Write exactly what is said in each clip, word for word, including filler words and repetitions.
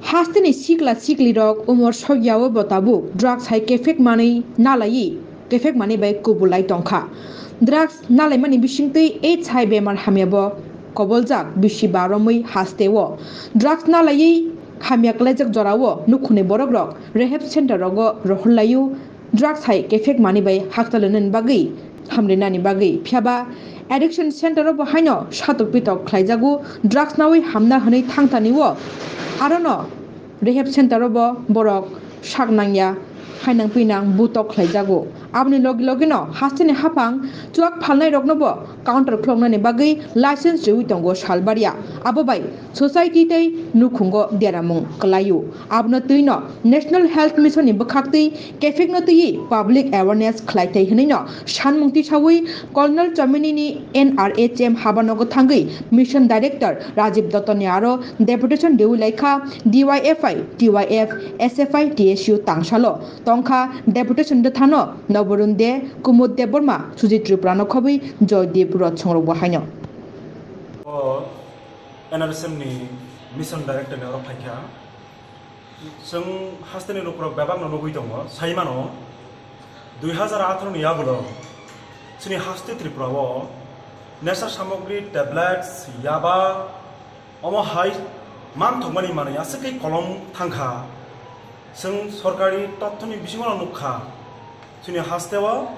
Hasteni sikla siklirok umor sokyaobo tabuk drugs hai kephek manwi nalaiwi kephek manwi bai kubulai tongkha. Drugs nalaimani bisingtwi AIDS hai bemar hamyabo koboljak bisi baromwi hasteo. Drugs nalaiwi hamya klaijak jorao nukhungni borokrok rehab center rogo rohorlaio. Drugs hai kephek manwi bai hakchalwnani bagwi, hamrinani bagwi. Phiyaba addiction center o bo haino satok pitok khlaijago, drugs nawi hamna hwnwi thangtani o. Arono rehab center o bo borok sak nangya, hainang pinang butok khlaijago. Aboni logi logi no hasteni haphang chuak phalnai rokno bo counter khuloknani bagwi license riwi tongo salbaria. Abo bai society tei nukhungo deramung kwlaio. Abono twino National Health Mission ni bwkhaktwi kephekno twiwi public awareness khlai thai hwnwino sanmung tisawi Colonel Chomini ni N R H M habanogo thangwi Mission Director Rajiv Dotto ni aro deputation riwi laikha D Y F I, T Y F, S F I, T S U tangsalo tongkha deputation rwthano Noborun De, Kumud Debbarma, Sujit Tripura no khobwi Joydeep Rochongrok bo haino. O N R S M ni Mission Director ni oro phaikha. Chwng hasteni lukurok bebakno nugwi tongo, sai mano, dui hazar atharo ni yagulo chini haste Tripura o nesha samogri, tablets, yaba, omo hai manthokmani manwi aswk khe kolom thangkha. Chwng sorkari tothoni bisingo nukha, chini hasteo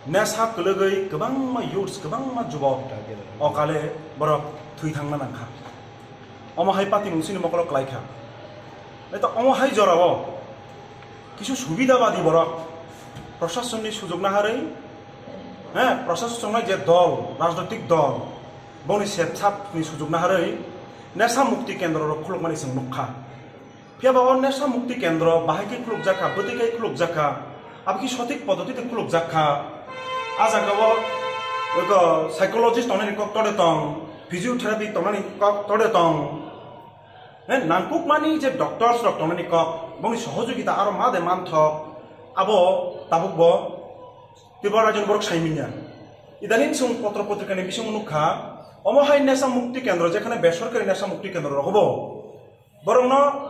nesha kwlwgwi kwbangma youths, kwbangma jubok okale borok thwi thangna nangkha. Omo hai party mungsini mokolo kwlaikha. Naito omo hai jorao kisu subida badi borok prosasonni sujok naharwi, he, prosasonnai je dol, rajnoitik dol, boni sepsapni sujok naharwi nesha mukti kendro rok khulukmani chwng nukha. Phiyaba o nesha mukti kendro bahai khe khulukjakha, bwtwi khe khulukjakha, abo khe sothik poddotite khulukjakha. A jagao eko psychologist tongnani kok tode tong, physiotherapy tongnani kok tode tong. He, nangkukmani je doctors rok tongnani kok, bongni sohojogita aro ma de manthok, abo tabukbo Tripura rajyoni borok saimanya. Idanin chwng potro potrikani bisingo nukha, omo hai nesha mukti kendro, jekhane besorkari nesha mukti kendro rogobo borokno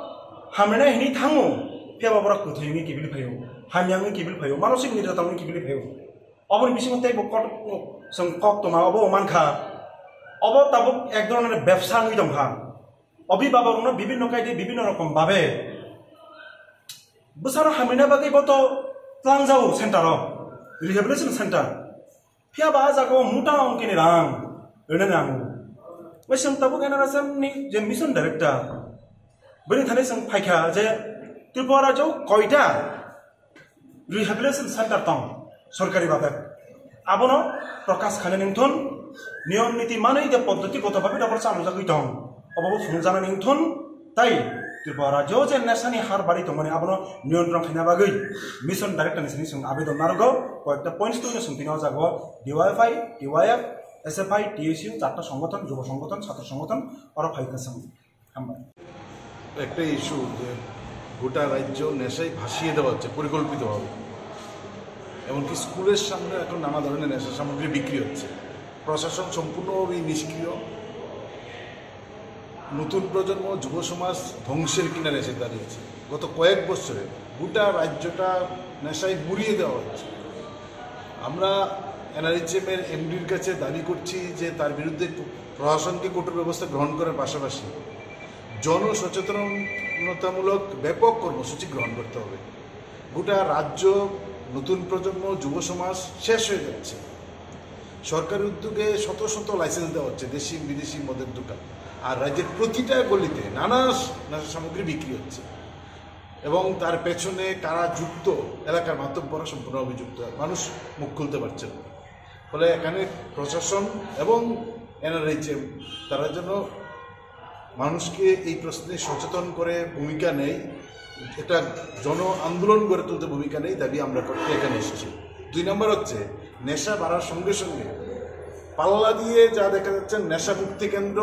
hamrina hini thango, phiyaba borok kwthwi wngwi kibil phaio, hamya wngwi kibil phaio, manosik nirjatang wngwi kibil phaio. Oboni bisingo teibo kok, chwng kok tongma obo mankha. Obo tabuk ek dhoroner bebsa wngwi tongkha. Obhibhabokrokno bibhinno kaide bibhinno rokom bhabe bwsano hamrina bagwi bo to tlangjao center o, rehabilitation center. Phiyaba a jagao mota ongkini rang rwnani nango. Bai chwng tabuk N R S M ni je mission director, bini thani chwng phaikha je Tripura rajyo koita rehabilitation center tong sorkari bhabe. Abono prokash khainani wngthun, niyom niti manwi de poddoti goto bhabe nokbar chamjagwi tong, obo bo phunukjaknani wngthun, tai Tripura rajyo je nesani har bari tongmani abono niyantron khaina bagwi mission director ni sini chwng abedon narogo, koyekta points twi no chwng tini o jagao D Y F I, T Y F, S F I, T S U, charta songothon, jubo songothon, chhatro songothon, oro phai kwchwng. Hambai. একটা ইস্যু যে গোটা রাজ্য নেশায় ভাসিয়ে দেওয়া হচ্ছে পরিকল্পিতভাবে। এমনকি স্কুলের সামনে এখন নানা ধরনের নেশা সামগ্রী বিক্রি হচ্ছে। প্রশাসন সম্পূর্ণভাবেই নিষ্ক্রিয়। নতুন প্রজন্ম, যুব সমাজ ধ্বংসের কিনারে এসে দাঁড়িয়েছে। গত কয়েক বছরে গোটা রাজ্যটা নেশায় মুড়িয়ে দেওয়া হচ্ছে। আমরা এনআরএইচএম এর এমডির কাছে দাবি করছি যে তার বিরুদ্ধে প্রশাসনকে কঠোর ব্যবস্থা গ্রহণ করার পাশাপাশি জনসচেতনতামূলক ব্যাপক কর্মসূচি গ্রহণ করতে হবে। গোটা রাজ্য, নতুন প্রজন্ম, যুব সমাজ শেষ হয়ে যাচ্ছে। সরকারি উদ্যোগে শত শত লাইসেন্স দেওয়া হচ্ছে দেশি বিদেশি মদের দোকান, আর রাজ্যের প্রতিটা গলিতে নানা নেশা সামগ্রী বিক্রি হচ্ছে। এবং তার পেছনে কারা যুক্ত, এলাকার মাতব্বররা সম্পূর্ণভাবে যুক্ত, মানুষ মুখ খুলতে পারছেন না। ফলে এখানে প্রশাসন এবং এনআরএইচএম তারা যেন মানুষকে এই প্রশ্নে সচেতন করে ভূমিকা নেয়, একটা জন আন্দোলন গড়ে তুলতে ভূমিকা নেয়, দাবি আমরা করতে এখানে এসেছি। দুই নম্বর হচ্ছে, নেশা বাড়ার সঙ্গে সঙ্গে পাল্লা দিয়ে যা দেখা যাচ্ছে, নেশা মুক্তি কেন্দ্র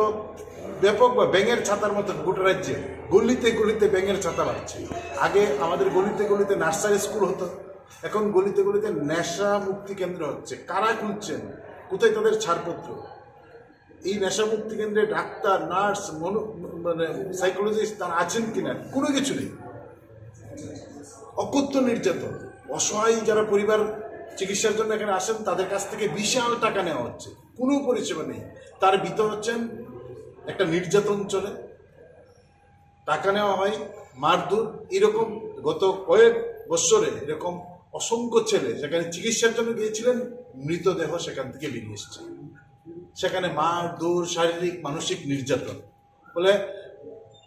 ব্যাপক বা ব্যাঙের ছাতার মতো গোটা রাজ্যে গলিতে গলিতে ব্যাঙের ছাতা বাড়ছে। আগে আমাদের গলিতে গলিতে নার্সারি স্কুল হতো, এখন গলিতে গলিতে নেশা মুক্তি কেন্দ্র হচ্ছে। কারা খুলছেন, কোথায় তাদের ছাড়পত্র? এই নেশা মুক্তি কেন্দ্রে ডাক্তার, নার্স, মনো-, মানে সাইকোলজিস্ট তারা আছেন কিনা, কোনো কিছু নেই। অকথ্য নির্যাতন। অসহায় যারা পরিবার চিকিৎসার জন্য এখানে আসেন, তাদের কাছ থেকে বিশাল টাকা নেওয়া হচ্ছে, কোনো পরিষেবা নেই। তার ভিতর হচ্ছেন একটা নির্যাতন চলে, টাকা নেওয়া হয়, মারধর। এরকম গত কয়েক বছরে এরকম অসংখ্য ছেলে যেখানে চিকিৎসার জন্য গিয়েছিলেন, মৃতদেহ সেখান থেকে বেরিয়ে এসছে। সেখানে মারধর, শারীরিক, মানসিক নির্যাতন। ফলে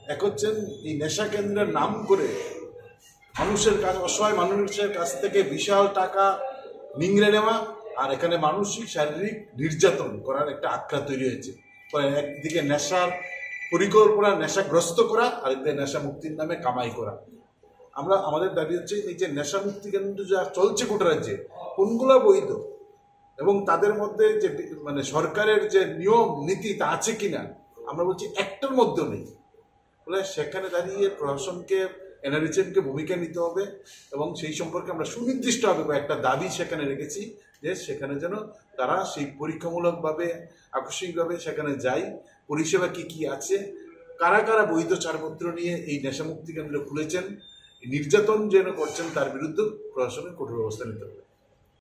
এক হচ্ছেন এই নেশা কেন্দ্রের নাম করে মানুষের কাছ, অসহায় মানুষের কাছ থেকে বিশাল টাকা নিংড়ে নেওয়া, আর এখানে মানসিক শারীরিক নির্যাতন করার একটা আখড়া তৈরি হয়েছে। ফলে একদিকে নেশার পরিকল্পনা, নেশাগ্রস্ত করা, আরেকদিকে নেশা মুক্তির নামে কামাই করা। আমরা, আমাদের দাবি হচ্ছে এই যে নেশা মুক্তি কেন্দ্র যা চলছে গোটা রাজ্যে, কোনগুলা বৈধ এবং তাদের মধ্যে যে বি-, মানে সরকারের যে নিয়ম নীতি তা আছে কিনা, আমরা বলছি একটার মধ্যেও নেই। ফলে সেখানে দাঁড়িয়ে প্রশাসনকে, এনআরএইচএম কে ভূমিকা নিতে হবে এবং সেই সম্পর্কে আমরা সুনির্দিষ্টভাবে কয়েকটা দাবি সেখানে রেখেছি যে সেখানে যেন তারা সেই পরীক্ষামূলকভাবে, আকস্মিকভাবে সেখানে যাই, পরিষেবা কি কি আছে, কারা কারা বৈধ ছাড়পত্র নিয়ে এই নেশামুক্তি কেন্দ্র খুলেছেন, নির্যাতন যেন করছেন, তার বিরুদ্ধে প্রশাসনের কঠোর ব্যবস্থা নিতে হবে।